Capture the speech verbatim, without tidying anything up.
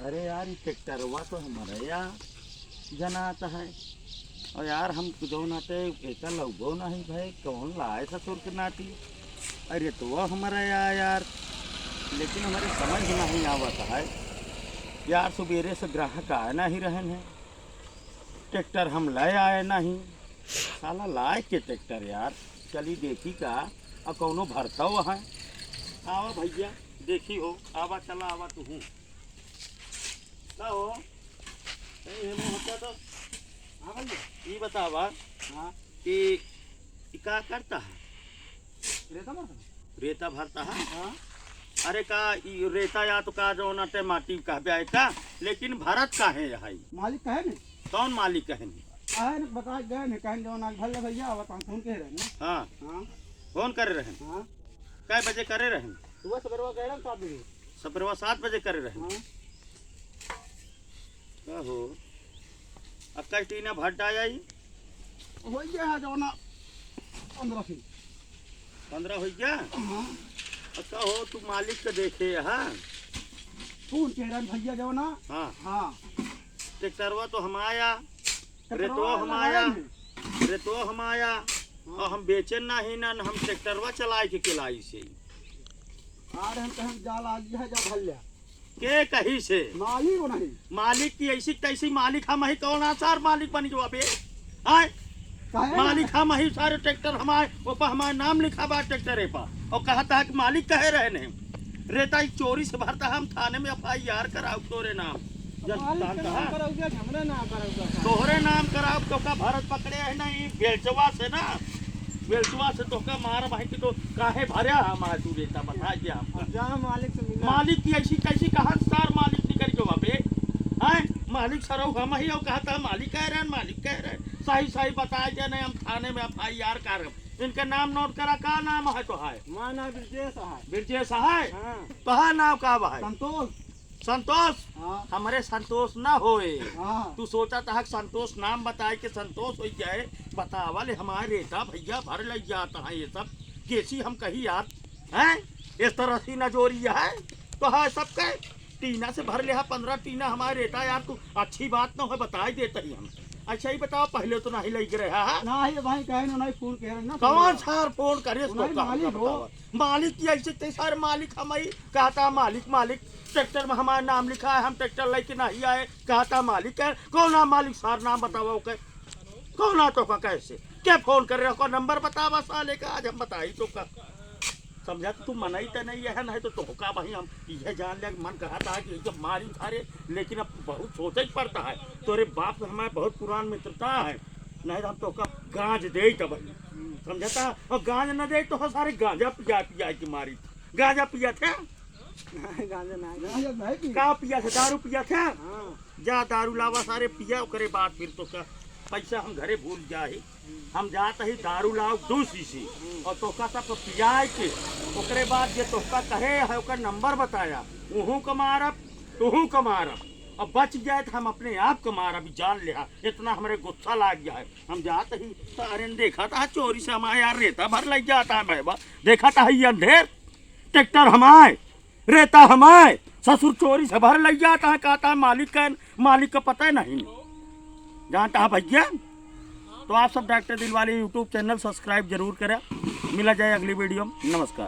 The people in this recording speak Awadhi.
अरे यार, ई ट्रैक्टरवा तो हमरे या जनात है। और यार, हम जौन आते एका लउबो नहीं भाई, कौन लाए ससुर के नाती? अरे तो वो हमरे या यार, लेकिन हमरे समझ नहीं आवत है यार, सुबेरे से ग्राहक आए नहीं रहन है, ट्रैक्टर हम ले आए नहीं, साला लाए के ट्रैक्टर यार, चली देखी का, और कौनो भरता हुआ है। आवा भैया, देखी हो, आवा, चला आवा तू। का हो? ए, हेमू, होता तो। हाँ भैया। ई बतावा हाँ। कि ई का करता है? रेता भरता है। रेता भरता है? हाँ। अरे का ई रेता या तो का जौन आटे माटी कहबे आए का, लेकिन भरत काहे है? मालिक कहे नहीं। कौन मालिक कहे नहीं? आए न बताए गए नहीं, कहे जौन आज भर ले भैया, अब हम फोन कह रहे हैं ना। हाँ। हाँ। फोन करे रहे? हाँ। कै बजे करे रहे? सुबह सवेरवा गए रहे सात बजे। सवेरवा सात बजे करे रहे? हाँ। का हो? अब कै टीना भट्टा आई? हो गया है जौना पन्द्रह फीट। पन्द्रह हो गया? हाँ। अब का हो, तू मालिक के देखे, हाँ? फोन कह रहे भैया जौना? हाँ। हाँ। ट्रैक्टरवा तो हम आया, ट्रैक्टरवा रेतवा हम वाला आया, है नहीं। रेतवा हम आया, हाँ। और हम बेचेन नहीं ना, हम ट्रैक्टरवा चलाए के केलाई से। अरे हम कहें जाल आ गया है, जा भर लिया। के कही से? मालिक हो नहीं। मालिक की ऐसी तैसी मालिक हम ही, कौन आसार मालिक बनी जो अबे? आए? काहे? मालिक हम ही, सारे ट्रैक्टर हमारे, ऊपर हमारे नाम लिखा बा ट्रैक्टरे पर, और कहता है कि मालिक कहे रहे नहीं। रेता ई चोरी से भरता, हम थाने में एफ आई आर कराउब तोरे नाम। जब मालिक थान के नाम कहा। कराउब, हमरे नाम कराउब। तोहरे नाम कराउब, तोका भरत पकड़े है ना, ई बेलचवा से ना, बेलचवा से तोका मार भाई कि तो काहे भरे हमार तू रेता, बता दे हमका। अब जा मालिक से मिला। मालिक की ऐसी कैसी कहा सार मालिक निकल जो अबे? हैं? मालिक सरऊ हम ही, और कहता मालिक कह रहे हैं, मालिक कह रहे हैं। सही सही बता दे, नहीं हम थाने में एफ आई आर करब। इनके नाम नोट करा, का नाम है तो है? हमार नाम ब्रजेश है। ब्रजेश है? हाँ। तोहार नाम का बा है? संतोष। संतोष? हाँ। हमरे संतोष ना होए। हाँ। तू सोचा था कि संतोष नाम बताए के संतोष हो जाए। बतावा ले हमारे रेता भैया भर लग जाता है ये सब। कैसी हम कही यार, हैं? इस तरह सी नजोरी है तो है सबके। टीना से भर ले हा, पन्द्रह टीना हमारे रेता यार, तू अच्छी बात ना हो, बताई देता ही हम। अच्छा, ये बताओ, पहले तो नहीं लग रहा है? ना, ये भाई कहे ना, नहीं फोन कह रहे ना, कौन फोन। सार फोन करे, वो तो नहीं, काम मालिक का हो। बतावा। मालिक की ऐसे ते सारे मालिक हम ही, कहता मालिक, मालिक, ट्रैक्टर में हमारा नाम लिखा है, हम ट्रैक्टर लेके नहीं आए, कहता मालिक है। कौन है मालिक सार, नाम बतावा ओके। कौन है तो का कैसे? क्या फोन कर रहे हो? नंबर बतावा साले का, आज हम बताई तो का। समझा कि तू मनई त नहीं है, नहीं तो तोहका भाई हम इहे जान ले, मन कहा था कि जब मारी उठारे, लेकिन अब बहुत सोचे के पड़ता है। तोरे बाप से हमारे बहुत पुरान मित्रता है, नहीं तो हम तोहका गांज दे तब। समझता? और गांज न दे तो सारे गांजा पिया पिया के मारी। गांजा पिया थे? गांजा नहीं। गांजा नहीं पी। का पिया थे? दारू पिया थे? हाँ। जा दारू लावा सारे पिया, ओकरे बाद फिर तोहका पैसा हम घरे भूल जाही। हम जात ही दारू लाओ दो शीशी और तोहका सबको पियाए के, ओकरे बाद जे तोहका कहे है ओकर नंबर बताया, उहू का मारब, तुहू का मारब, और बच जाए तो हम अपने आप का मारब, जान लिहा। इतना हमरे गुस्सा लाग गया है। हम जात ही सारे ने देखा था चोरी से हमारे यार रेता भर लग जाता है भाई बा। देखा था ये अंधेर ट्रैक्टर हमारे, रेता हमारे, ससुर चोरी से भर लग जाता है, कहता है मालिक का, मालिक का पता ही नहीं। जानता है भैया, तो आप सब डॉक्टर दिलवाले YouTube चैनल सब्सक्राइब जरूर करें। मिला जाए अगली वीडियो में। नमस्कार।